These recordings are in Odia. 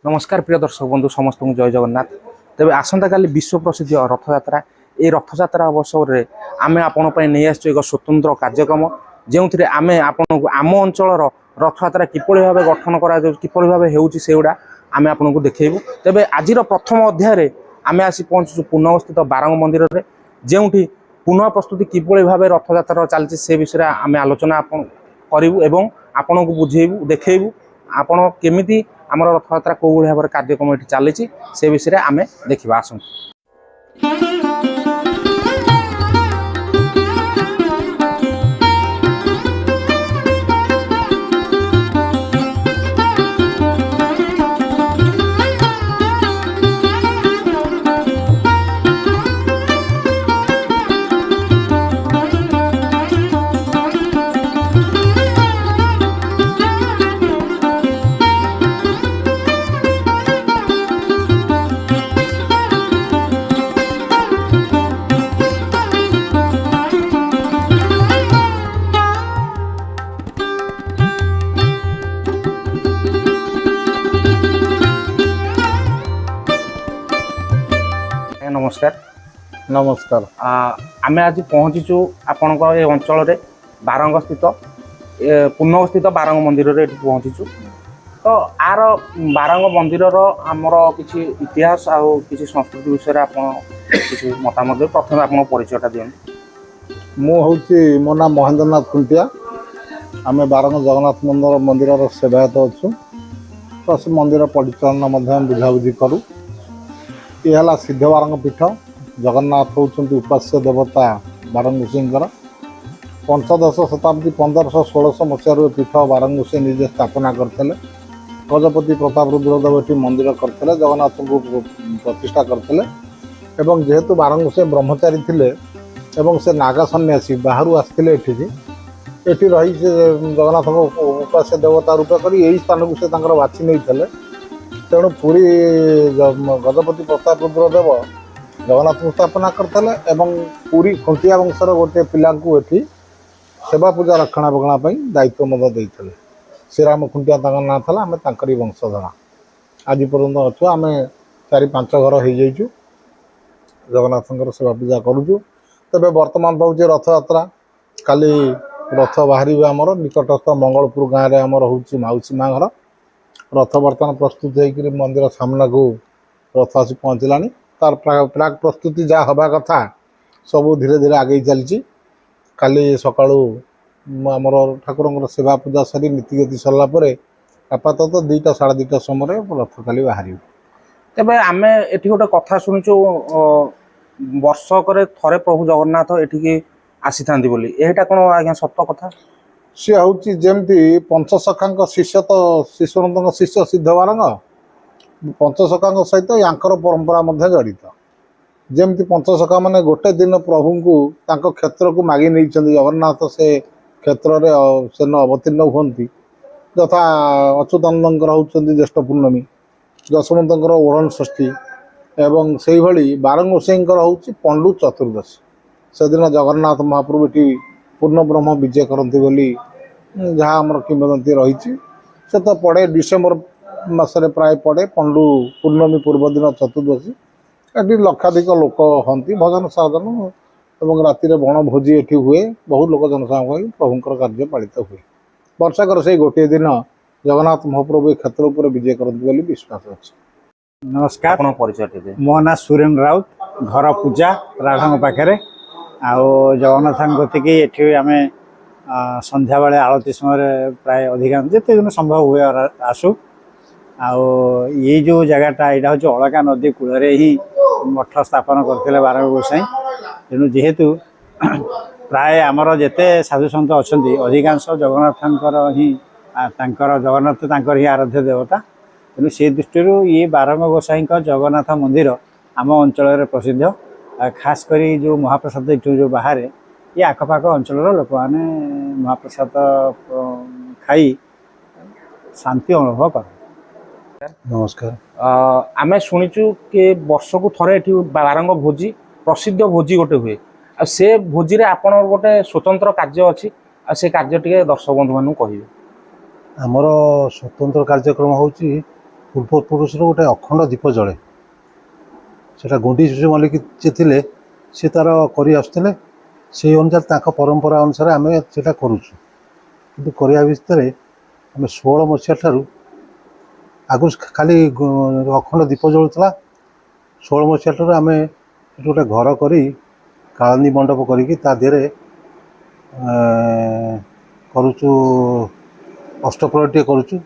ନମସ୍କାର ପ୍ରିୟ ଦର୍ଶକ ବନ୍ଧୁ, ସମସ୍ତଙ୍କୁ ଜୟ ଜଗନ୍ନାଥ। ତେବେ ଆସନ୍ତାକାଲି ବିଶ୍ୱ ପ୍ରସିଦ୍ଧ ରଥଯାତ୍ରା। ଏହି ରଥଯାତ୍ରା ଅବସରରେ ଆମେ ଆପଣଙ୍କ ପାଇଁ ନେଇ ଆସିଛୁ ଏକ ସ୍ୱତନ୍ତ୍ର କାର୍ଯ୍ୟକ୍ରମ, ଯେଉଁଥିରେ ଆମେ ଆପଣଙ୍କୁ ଆମ ଅଞ୍ଚଳର ରଥଯାତ୍ରା କିପରି ଭାବେ ଗଠନ କରାଯାଉଛି, କିପରି ଭାବେ ହେଉଛି, ସେଗୁଡ଼ା ଆମେ ଆପଣଙ୍କୁ ଦେଖେଇବୁ। ତେବେ ଆଜିର ପ୍ରଥମ ଅଧ୍ୟାୟରେ ଆମେ ଆସି ପହଞ୍ଚୁଛୁ ପୁନଃସ୍ଥିତ ବାରଙ୍ଗ ମନ୍ଦିରରେ, ଯେଉଁଠି ପୁନଃ ପ୍ରସ୍ତୁତି କିଭଳି ଭାବେ ରଥଯାତ୍ରା ଚାଲିଛି, ସେ ବିଷୟରେ ଆମେ ଆଲୋଚନା ଆପଣ କରିବୁ ଏବଂ ଆପଣଙ୍କୁ ବୁଝେଇବୁ, ଦେଖେଇବୁ ଆପଣ କେମିତି ଆମର ରଥଯାତ୍ରା କେଉଁଭଳି ଭାବରେ କାର୍ଯ୍ୟକ୍ରମ ଏଠି ଚାଲିଛି, ସେ ବିଷୟରେ ଆମେ ଦେଖିବା। ଆସନ୍ତୁ। ଆଜ୍ଞା, ନମସ୍କାର। ନମସ୍କାର। ଆମେ ଆଜି ପହଞ୍ଚିଛୁ ଆପଣଙ୍କ ଏ ଅଞ୍ଚଳରେ, ବାରଙ୍ଗ ସ୍ଥିତ ପୁନଃସ୍ଥିତ ବାରଙ୍ଗ ମନ୍ଦିରରେ ଏଠି ପହଞ୍ଚିଛୁ। ତ ଆର ବାରଙ୍ଗ ମନ୍ଦିରର ଆମର କିଛି ଇତିହାସ ଆଉ କିଛି ସଂସ୍କୃତି ବିଷୟରେ ଆପଣ କିଛି ମତାମତ ଦେବେ। ପ୍ରଥମେ ଆପଣଙ୍କ ପରିଚୟଟା ଦିଅନ୍ତୁ। ମୁଁ ହେଉଛି, ମୋ ନାଁ ମହେନ୍ଦ୍ରନାଥ ଖୁଣ୍ଟିଆ। ଆମେ ବାରଙ୍ଗ ଜଗନ୍ନାଥ ମନ୍ଦିରର ସେବାୟତ ଅଛୁ। ପ୍ଲସ୍ ମନ୍ଦିର ପରିଚାଳନା ମଧ୍ୟ ଆମେ ବୁଝାବୁଝି କରୁ। ଇଏ ହେଲା ସିଦ୍ଧ ବାରଙ୍ଗ ପୀଠ। ଜଗନ୍ନାଥ ହେଉଛନ୍ତି ଉପାସ୍ୟ ଦେବତା ବାରଙ୍ଗ ଗୋସାଇଁଙ୍କର। ପଞ୍ଚଦଶ ଶତାବ୍ଦୀ, 1500-1600 ମସିହାରୁ ଏ ପୀଠ ବାରଙ୍ଗ ଗୋସାଇଁ ନିଜେ ସ୍ଥାପନା କରିଥିଲେ। ଗଜପତି ପ୍ରତାପ ରୁଦ୍ରଦେବ ଏଠି ମନ୍ଦିର କରିଥିଲେ, ଜଗନ୍ନାଥଙ୍କୁ ପ୍ରତିଷ୍ଠା କରିଥିଲେ। ଏବଂ ଯେହେତୁ ବାରଙ୍ଗ ଗୋସାଇଁ ବ୍ରହ୍ମଚାରୀ ଥିଲେ ଏବଂ ସେ ନାଗା ସନ୍ନ୍ୟାସୀ ବାହାରୁ ଆସିଥିଲେ ଏଠିକି, ଏଠି ରହି ସେ ଜଗନ୍ନାଥଙ୍କ ଉପାସ୍ୟ ଦେବତା ରୂପେ କରି ଏଇ ସ୍ଥାନକୁ ସେ ତାଙ୍କର ବାଛି ନେଇଥିଲେ। ତେଣୁ ପୁରୀ ଗଜପତି ପ୍ରତାପ ରୁଦ୍ରଦେବ ଜଗନ୍ନାଥଙ୍କୁ ସ୍ଥାପନା କରିଥିଲେ ଏବଂ ପୁରୀ ଖୁଣ୍ଟିଆ ବଂଶର ଗୋଟିଏ ପିଲାଙ୍କୁ ଏଠି ସେବା ପୂଜା ରକ୍ଷଣାବେକ୍ଷଣ ପାଇଁ ଦାୟିତ୍ୱ ମଧ୍ୟ ଦେଇଥିଲେ। ଶ୍ରୀରାମ ଖୁଣ୍ଟିଆ ତାଙ୍କ ନାଁ ଥିଲା। ଆମେ ତାଙ୍କରି ବଂଶଧର ଆଜି ପର୍ଯ୍ୟନ୍ତ ଅଛୁ। ଆମେ ଚାରି ପାଞ୍ଚ ଘର ହେଇଯାଇଛୁ, ଜଗନ୍ନାଥଙ୍କର ସେବା ପୂଜା କରୁଛୁ। ତେବେ ବର୍ତ୍ତମାନ ତ ହେଉଛି ରଥଯାତ୍ରା। କାଲି ରଥ ବାହାରିବେ। ଆମର ନିକଟସ୍ଥ ମଙ୍ଗଳପୁର ଗାଁରେ ଆମର ହେଉଛି ମାଉସୀ ମା ଘର। ରଥ ବର୍ତ୍ତମାନ ପ୍ରସ୍ତୁତ ହେଇକରି ମନ୍ଦିର ସାମ୍ନାକୁ ରଥ ଆସି ପହଞ୍ଚିଲାଣି। ତାର ପ୍ରାକ୍ ପ୍ରସ୍ତୁତି ଯାହା ହେବା କଥା ସବୁ ଧୀରେ ଧୀରେ ଆଗେଇ ଚାଲିଛି। କାଲି ସକାଳୁ ଆମର ଠାକୁରଙ୍କର ସେବା ପୂଜା ସରି ନୀତିଗତି ସରିଲା ପରେ ଆପାତତଃ 2ଟା 2:30 ସମୟରେ ରଥ କାଲି ବାହାରିବ। ତେବେ ଆମେ ଏଠି ଗୋଟେ କଥା ଶୁଣିଛୁ, ବର୍ଷକରେ ଥରେ ପ୍ରଭୁ ଜଗନ୍ନାଥ ଏଠିକି ଆସିଥାନ୍ତି ବୋଲି। ଏଇଟା କ'ଣ ଆଜ୍ଞା ସତ କଥା? ସିଏ ହେଉଛି ଯେମିତି ପଞ୍ଚସଖାଙ୍କ ଶିଷ୍ୟ ତ, ଶିଶୁନନ୍ଦଙ୍କ ଶିଷ୍ୟ ସିଦ୍ଧ ବାରଙ୍ଗ, ପଞ୍ଚସଖାଙ୍କ ସହିତ ୟାଙ୍କର ପରମ୍ପରା ମଧ୍ୟ ଜଡ଼ିତ। ଯେମିତି ପଞ୍ଚସଖା ମାନେ ଗୋଟେ ଦିନ ପ୍ରଭୁଙ୍କୁ ତାଙ୍କ କ୍ଷେତ୍ରକୁ ମାଗି ନେଇଛନ୍ତି, ଜଗନ୍ନାଥ ସେ କ୍ଷେତ୍ରରେ ସେଦିନ ଅବତୀର୍ଣ୍ଣ ହୁଅନ୍ତି। ଯଥା ଅଚ୍ୟୁତାନନ୍ଦଙ୍କର ହେଉଛନ୍ତି ଜ୍ୟେଷ୍ଠ ପୂର୍ଣ୍ଣମୀ, ଯଶୋବନ୍ତଙ୍କର ଓଢ଼ଣ ଷଷ୍ଠୀ ଏବଂ ସେଇଭଳି ବାରଙ୍ଗ ଗୋସାଇଁଙ୍କର ହେଉଛି ପଣ୍ଡୁ ଚତୁର୍ଦ୍ଦଶୀ। ସେଦିନ ଜଗନ୍ନାଥ ମହାପ୍ରଭୁ ଏଠି ପୂର୍ଣ୍ଣ ବ୍ରହ୍ମ ବିଜେ କରନ୍ତି ବୋଲି ଯାହା ଆମର କିମ୍ବଦନ୍ତୀ ରହିଛି। ସେ ତ ପଡ଼େ ଡିସେମ୍ବର ମାସରେ ପ୍ରାୟ ପଡ଼େ, ପଣ୍ଡୁ ପୂର୍ଣ୍ଣମୀ ପୂର୍ବଦିନ ଚତୁର୍ଦ୍ଦଶୀ। ଏଠି ଲକ୍ଷାଧିକ ଲୋକ ହୁଅନ୍ତି, ଭଜନ ସାଧନ ଏବଂ ରାତିରେ ବଣଭୋଜି ଏଠି ହୁଏ। ବହୁତ ଲୋକ ଜନସମାଗମ ହୋଇ ପ୍ରଭୁଙ୍କର କାର୍ଯ୍ୟ ପାଳିତ ହୁଏ। ବର୍ଷକର ସେଇ ଗୋଟିଏ ଦିନ ଜଗନ୍ନାଥ ମହାପ୍ରଭୁ ଏ କ୍ଷେତ୍ର ଉପରେ ବିଜେ କରନ୍ତି ବୋଲି ବିଶ୍ୱାସ ଅଛି। ନମସ୍କାର। ଆପଣଙ୍କ ପରିଚୟ ଟିକେ। ମୋ ନାଁ ସୁରେନ ରାଉତ, ଘର ପୂଜା ରାଧାଙ୍କ ପାଖରେ। ଆଉ ଜଗନ୍ନାଥଙ୍କ କତିକି ଏଠି ଆମେ ସନ୍ଧ୍ୟାବେଳେ ଆଳତି ସମୟରେ ପ୍ରାୟ ଅଧିକାଂଶ ଯେତେ ଦିନ ସମ୍ଭବ ହୁଏ ଆସୁ। ଆଉ ଏଇ ଯେଉଁ ଜାଗାଟା, ଏଇଟା ହେଉଛି ଅଳକା ନଦୀ କୂଳରେ ହିଁ ମଠ ସ୍ଥାପନ କରିଥିଲେ ବାରଙ୍ଗ ଗୋସାଇଁ। ତେଣୁ ଯେହେତୁ ପ୍ରାୟ ଆମର ଯେତେ ସାଧୁସନ୍ଥ ଅଛନ୍ତି, ଅଧିକାଂଶ ଜଗନ୍ନାଥଙ୍କର ହିଁ ତାଙ୍କର ଜଗନ୍ନାଥ ତାଙ୍କର ହିଁ ଆରାଧ୍ୟ ଦେବତା। ତେଣୁ ସେ ଦୃଷ୍ଟିରୁ ଇଏ ବାରଙ୍ଗ ଗୋସାଇଁଙ୍କ ଜଗନ୍ନାଥ ମନ୍ଦିର ଆମ ଅଞ୍ଚଳରେ ପ୍ରସିଦ୍ଧ। ଆଉ ଖାସ କରି ଯେଉଁ ମହାପ୍ରସାଦ ଏଠୁ ଯେଉଁ ବାହାରେ, ଏ ଆଖପାଖ ଅଞ୍ଚଳର ଲୋକମାନେ ମହାପ୍ରସାଦ ଖାଇ ଶାନ୍ତି ଅନୁଭବ କରନ୍ତି। ନମସ୍କାର। ଆମେ ଶୁଣିଛୁ କି ବର୍ଷକୁ ଥରେ ଏଠି ବାରଙ୍ଗ ଭୋଜି, ପ୍ରସିଦ୍ଧ ଭୋଜି ଗୋଟେ ହୁଏ। ଆଉ ସେ ଭୋଜିରେ ଆପଣଙ୍କର ଗୋଟେ ସ୍ୱତନ୍ତ୍ର କାର୍ଯ୍ୟ ଅଛି, ଆଉ ସେ କାର୍ଯ୍ୟ ଟିକେ ଦର୍ଶକ ବନ୍ଧୁମାନଙ୍କୁ କହିବେ। ଆମର ସ୍ୱତନ୍ତ୍ର କାର୍ଯ୍ୟକ୍ରମ ହେଉଛି ପୂର୍ବପୁରୁଷରୁ ଗୋଟେ ଅଖଣ୍ଡ ଦୀପ ଜଳେ। ସେଇଟା ଗୁଣ୍ଡିଚି ମଲ୍ଲିକ ଯିଏ ଥିଲେ, ସେ ତା'ର କରି ଆସୁଥିଲେ। ସେଇ ଅନୁସାରେ, ତାଙ୍କ ପରମ୍ପରା ଅନୁସାରେ ଆମେ ସେଇଟା କରୁଛୁ। କିନ୍ତୁ କରିବା ଭିତରେ ଆମେ 16 ମସିହା ଠାରୁ, ଆଗରୁ ଖାଲି ଅଖଣ୍ଡ ଦୀପ ଜଳୁଥିଲା, 16 ମସିହା ଠାରୁ ଆମେ ସେଠି ଗୋଟେ ଘର କରି, କାଳନ୍ଦୀ ମଣ୍ଡପ କରିକି ତା ଦେହରେ କରୁଛୁ, ଅଷ୍ଟପ୍ରହରୀ ଟିକେ କରୁଛୁ,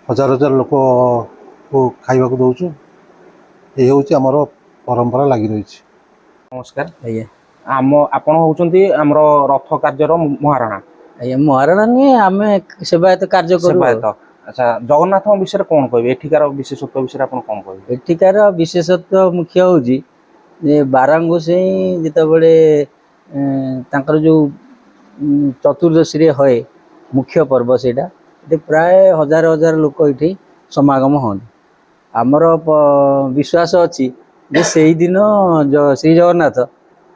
ହଜାର ହଜାର ଲୋକକୁ ଖାଇବାକୁ ଦେଉଛୁ। ଏଇ ହେଉଛି ଆମର ପରମ୍ପରା ଲାଗି ରହିଛି। ନମସ୍କାର। ଆଜ୍ଞା। ଆପଣ ହେଉଛନ୍ତି ଆମର ରଥ କାର୍ଯ୍ୟର ମହାରଣା? ଆଜ୍ଞା, ମହାରଣା ନୁହେଁ, ଆମେ ସେବାୟତ କାର୍ଯ୍ୟ କରୁ ଆଉ। ସେବାୟତ, ଆଚ୍ଛା। ଜଗନ୍ନାଥଙ୍କ ବିଷୟରେ କ'ଣ କହିବେ? ଏଠିକାର ବିଶେଷତ୍ୱ ବିଷୟରେ ଆପଣ କ'ଣ କହିବେ? ଏଠିକାର ବିଶେଷତ୍ୱ ମୁଖ୍ୟ ହେଉଛି ଯେ ବାରଙ୍ଗ ଗୋସାଇଁ ଯେତେବେଳେ ତାଙ୍କର ଯେଉଁ ଚତୁର୍ଦ୍ଦଶୀରେ ହଏ ମୁଖ୍ୟ ପର୍ବ ସେଇଟା, ଏଠି ପ୍ରାୟ ହଜାର ହଜାର ଲୋକ ଏଠି ସମାଗମ ହୁଅନ୍ତି। ଆମର ବିଶ୍ୱାସ ଅଛି ଯେ ସେଇଦିନ ଶ୍ରୀ ଜଗନ୍ନାଥ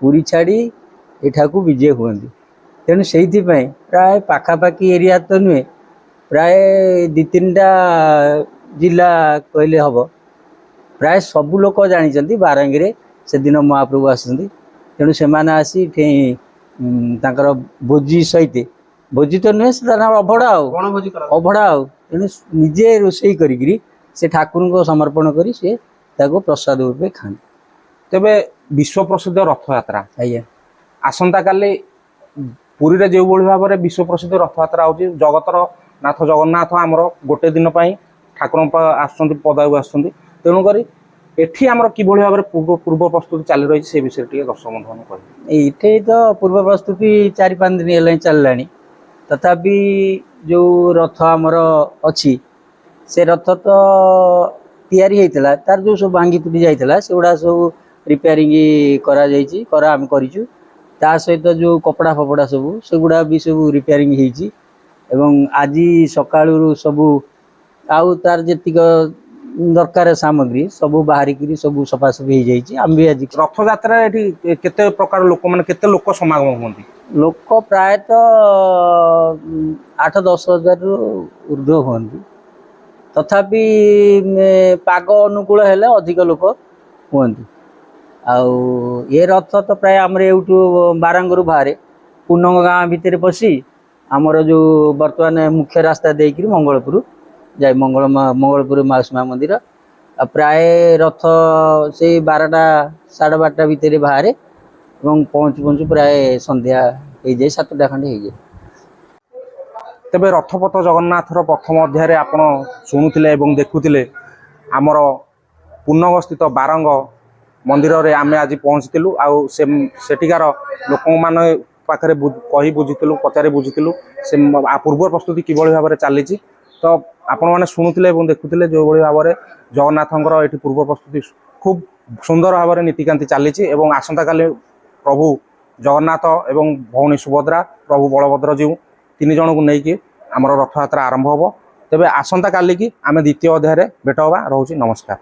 ପୁରୀ ଛାଡ଼ି ଏଠାକୁ ବିଜେ ହୁଅନ୍ତି। ତେଣୁ ସେଇଥିପାଇଁ ପ୍ରାୟ ପାଖାପାଖି ଏରିଆ ତ ନୁହେଁ, ପ୍ରାୟ ଦୁଇ ତିନିଟା ଜିଲ୍ଲା କହିଲେ ହେବ, ପ୍ରାୟ ସବୁ ଲୋକ ଜାଣିଛନ୍ତି ବାରଙ୍ଗୀରେ ସେଦିନ ମହାପ୍ରଭୁ ଆସନ୍ତି। ତେଣୁ ସେମାନେ ଆସି ଏଠି ତାଙ୍କର ଭୋଜି ସହିତ, ଭୋଜି ତ ନୁହେଁ, ସେ ତାର ଅଭଡ଼ା ଆଉ ଅଭଡ଼ା ଆଉ। ତେଣୁ ନିଜେ ରୋଷେଇ କରିକିରି ସେ ଠାକୁରଙ୍କୁ ସମର୍ପଣ କରି ସେ ତାକୁ ପ୍ରସାଦ ରୂପେ ଖାଆନ୍ତି। ତେବେ ବିଶ୍ୱ ପ୍ରସିଦ୍ଧ ରଥଯାତ୍ରା ଆଜ୍ଞା। ଆସନ୍ତାକାଲି ପୁରୀରେ ଯେଉଁଭଳି ଭାବରେ ବିଶ୍ୱ ପ୍ରସିଦ୍ଧ ରଥଯାତ୍ରା ହେଉଛି, ଜଗତର ନାଥ ଜଗନ୍ନାଥ ଆମର ଗୋଟେ ଦିନ ପାଇଁ ଠାକୁରଙ୍କ ଆସୁଛନ୍ତି, ପଦାକୁ ଆସୁଛନ୍ତି। ତେଣୁକରି ଏଠି ଆମର କିଭଳି ଭାବରେ ପୂର୍ବ ପ୍ରସ୍ତୁତି ଚାଲି ରହିଛି, ସେ ବିଷୟରେ ଟିକେ ଦର୍ଶକ ବନ୍ଧୁମାନଙ୍କୁ କହିବେ। ଏଇଠି ତ ପୂର୍ବ ପ୍ରସ୍ତୁତି 4-5 ଦିନ ହେଲାଣି ଚାଲିଲାଣି। ତଥାପି ଯେଉଁ ରଥ ଆମର ଅଛି, ସେ ରଥ ତ ତିଆରି ହେଇଥିଲା, ତାର ଯେଉଁ ସବୁ ଭାଙ୍ଗି ତୁଟି ଯାଇଥିଲା, ସେଗୁଡ଼ା ସବୁ ରିପେୟାରିଂ କରାଯାଇଛି, ଆମେ କରିଛୁ। ତା ସହିତ ଯେଉଁ କପଡ଼ା ଫପଡ଼ା ସବୁ, ସେଗୁଡ଼ା ବି ସବୁ ରିପେୟାରିଂ ହେଇଛି ଏବଂ ଆଜି ସକାଳରୁ ସବୁ ଆଉ ତାର ଯେତିକ ଦରକାର ସାମଗ୍ରୀ ସବୁ ବାହାରିକିରି ସବୁ ସଫାସଫି ହେଇଯାଇଛି। ଆମେ ବି ଆଜି ରଥଯାତ୍ରାରେ ଏଠି କେତେ ପ୍ରକାର ଲୋକମାନେ, କେତେ ଲୋକ ସମାଗମ ହୁଅନ୍ତି? ଲୋକ ପ୍ରାୟତଃ 8-10 ହଜାରରୁ ଉର୍ଦ୍ଧ୍ୱ ହୁଅନ୍ତି। ତଥାପି ପାଗ ଅନୁକୂଳ ହେଲେ ଅଧିକ ଲୋକ ହୁଅନ୍ତି। ଆଉ ଏ ରଥ ତ ପ୍ରାୟ ଆମର ଏଇଠୁ ବାରଙ୍ଗରୁ ବାହାରେ, ପୁନଙ୍ଗ ଗାଁ ଭିତରେ ପଶି ଆମର ଯେଉଁ ବର୍ତ୍ତମାନ ମୁଖ୍ୟ ରାସ୍ତା ଦେଇକିରି ମଙ୍ଗଳପୁର ଯାଏ, ମଙ୍ଗଳପୁର ମାଉସୀ ମା ମନ୍ଦିର। ଆଉ ପ୍ରାୟ ରଥ ସେଇ 12ଟା 12:30 ଭିତରେ ବାହାରେ ଏବଂ ପହଞ୍ଚୁ ପହଞ୍ଚୁ ପ୍ରାୟ ସନ୍ଧ୍ୟା ହେଇଯାଏ, 7ଟା ଖଣ୍ଡେ ହେଇଯାଏ। ତେବେ ରଥପଥ ଜଗନ୍ନାଥର ପ୍ରଥମ ଅଧ୍ୟାୟରେ ଆପଣ ଶୁଣୁଥିଲେ ଏବଂ ଦେଖୁଥିଲେ, ଆମର ପୁନଗସ୍ଥିତ ବାରଙ୍ଗ ମନ୍ଦିରରେ ଆମେ ଆଜି ପହଞ୍ଚିଥିଲୁ। ଆଉ ସେ ସେଠିକାର ଲୋକମାନେ ପାଖରେ କହି ବୁଝିଥିଲୁ, ପଚାରି ବୁଝିଥିଲୁ ସେ ପୂର୍ବ ପ୍ରସ୍ତୁତି କିଭଳି ଭାବରେ ଚାଲିଛି। ତ ଆପଣମାନେ ଶୁଣୁଥିଲେ ଏବଂ ଦେଖୁଥିଲେ ଯେଉଁଭଳି ଭାବରେ ଜଗନ୍ନାଥଙ୍କର ଏଠି ପୂର୍ବ ପ୍ରସ୍ତୁତି ଖୁବ୍ ସୁନ୍ଦର ଭାବରେ ନୀତିକାନ୍ତି ଚାଲିଛି ଏବଂ ଆସନ୍ତାକାଲି ପ୍ରଭୁ ଜଗନ୍ନାଥ ଏବଂ ଭଉଣୀ ସୁଭଦ୍ରା, ପ୍ରଭୁ ବଳଭଦ୍ର ଜୀଉ ତିନି ଜଣଙ୍କୁ ନେଇକି ଆମର ରଥଯାତ୍ରା ଆରମ୍ଭ ହେବ। ତେବେ ଆସନ୍ତାକାଲିକି ଆମେ ଦ୍ୱିତୀୟ ଅଧ୍ୟାୟରେ ଭେଟ ହେବା। ରହୁଛି, ନମସ୍କାର।